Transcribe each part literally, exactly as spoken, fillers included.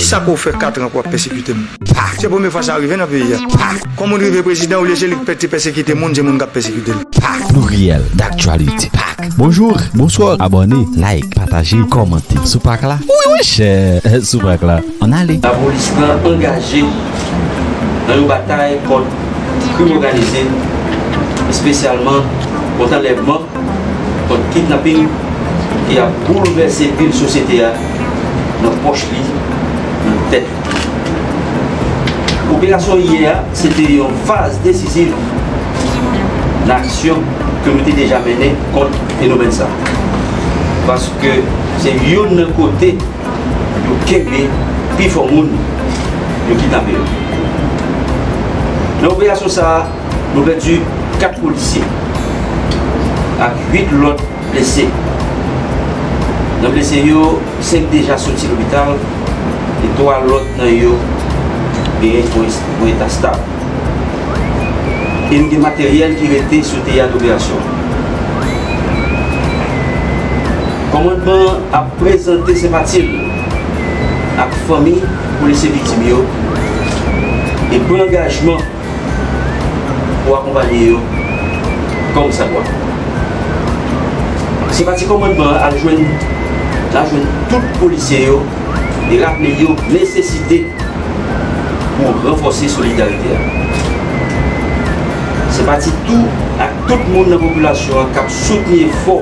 Sa pou w fè kat an pou w ap pèsekite m? Pak! Se premye fwa sa rive nan peyi a. Pak! Kon moun rive prezidan, olye se li k pè-, te pèsekite moun, se moun k ap pèsekite l. Pak! Pluriel d'actualité. Pak! Bonjou, bonswa, abòne, like, pataje, kòmante. Sou Pak la? Wi, monchè, sou Pak la. Ann ale. Lapolis lan angaje nan yon batay kont krim òganize, espesyalman kont anlèvman, kont kidnaping ki ap boulvèse pil sosyete a nan pòch li, nan tèt li. Operasyon yè a, se te yon faz desiziv nan aksyon ke nou te deja mennen kont fenomèn sa a. Paske se youn nan kote yo kenbe pifò moun yo kidnape yo. Nan operasyon sa a, nou pèdi kat polisye ak uit lòt blese. Nan blese yo, senk deja soti lopital e twa lòt nan yo genyen yon, yon eta stab. E nou gen materyèl ki rete sou teyat operasyon. Kòmandman an ap prezante senpati l ak fanmi polisye viktim yo e pran angajman pou akonpaye yo kòmsadwa. Senpati kòmandman an al jwenn, al jwenn tout polisye yo e raple yo nesesite pou ranfòse solidarite a. Senpati tou ak tout moun nan popilasyon an k ap soutni efò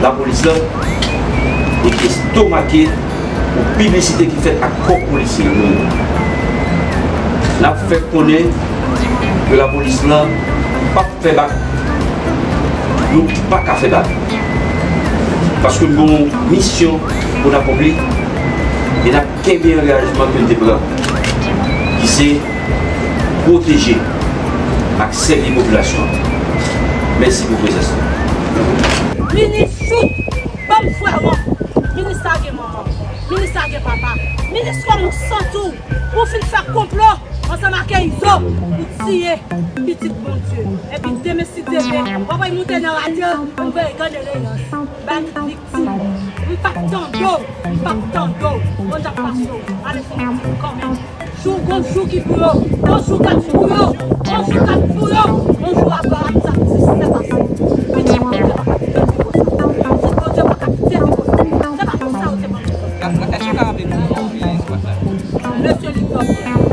lapolis la e ki estomake pou piblisite ki fèt ak kòk polisye yo. N ap fè konnen ke lapolis lan p ap fè bak. Nou pa ka fè bak. Paske nou gen yon misyon pou n akonpli e n ap kenbe angajman ke n te pran, ki se pwoteje ak sèvi popilasyon an. Mèsi pou prezans nou. Minis Choute, ban m frè w. Minis sa gen manman. Minis sa gen papa. Minis kòman w santi w pou w fin fè konplo ansanm ak Izo pou tiye pitit Bondye. Epi demen si Dye vle, w ap wè moute nan radyo, m voye gade leyans. Bay tout viktim. M p ap tande w, m p ap tande w. Bon, n ap pase w. Ale fè yon ti kanmenm. Jou, gon jou ki pou yo, gon jou k ap pou yo, gon jou k ap pou yo, gon jou Abraram sa, se sa pase. Pitit Bondye pa ka pèdi konsa. Pitit Bondye pa ka pèdi konsa. Se pa konsa yo te mande. Èske w ka raple nou non, e, skwad la? Mesye Ligdòm Pierre.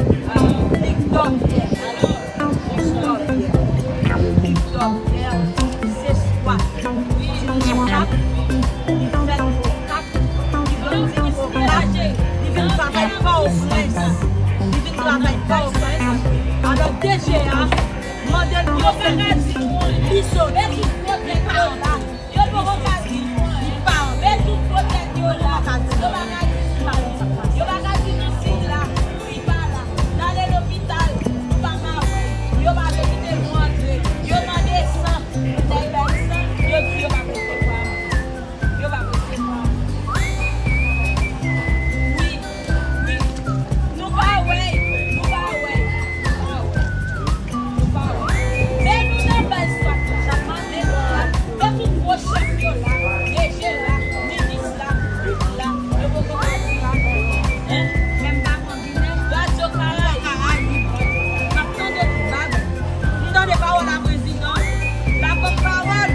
Ligdòm Pierre. Ligdòm Pierre. Ligdòm Pierre, se skwad. Li vin Okap, li fèt Okap, li grandi Okap, li vin travay Pòtoprens. Li vin travay Pòtoprens. Alò, D G a mande l pou yo fè l vizit. Li soti, li pa anba. Yo poko ka di li pa anba. Yo pa ka di li pa anba. Yo pa ka di nan sid la, li pa la. N ale lopital, nou pa ka wè l. Yo pa vle kite nou antre. Yo mande san, lè y bay san, yo di yo pa resevwa. Yo pa resevwa. Wi. Wi. Nou pa wè, nou pa wè, nou pa wè, nou pa wè. Men nou nan baz swat la, n ap mande nou la, e tout gwo chèf yo la, D G la, minis la, tout la, yo poko ka di anyen. Hein? Menm pa konn vini. Radyo Karayib, n ap tande tout bagay. M tande pawòl a prezidan, la pòt pawòl,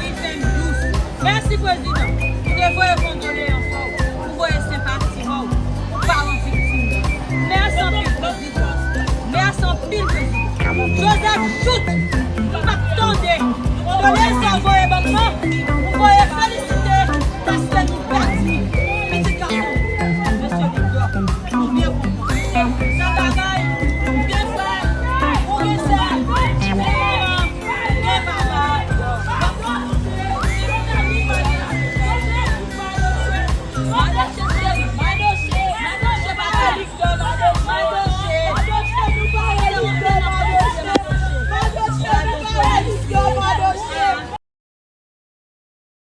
li fè m dous. Mèsi prezidan, ou te voye kondoleyans pa w, ou voye senpati pa w pou paran viktim yo. Mèsi anpil prezidan. Mèsi anpil prezidan. Joseph Jouthe,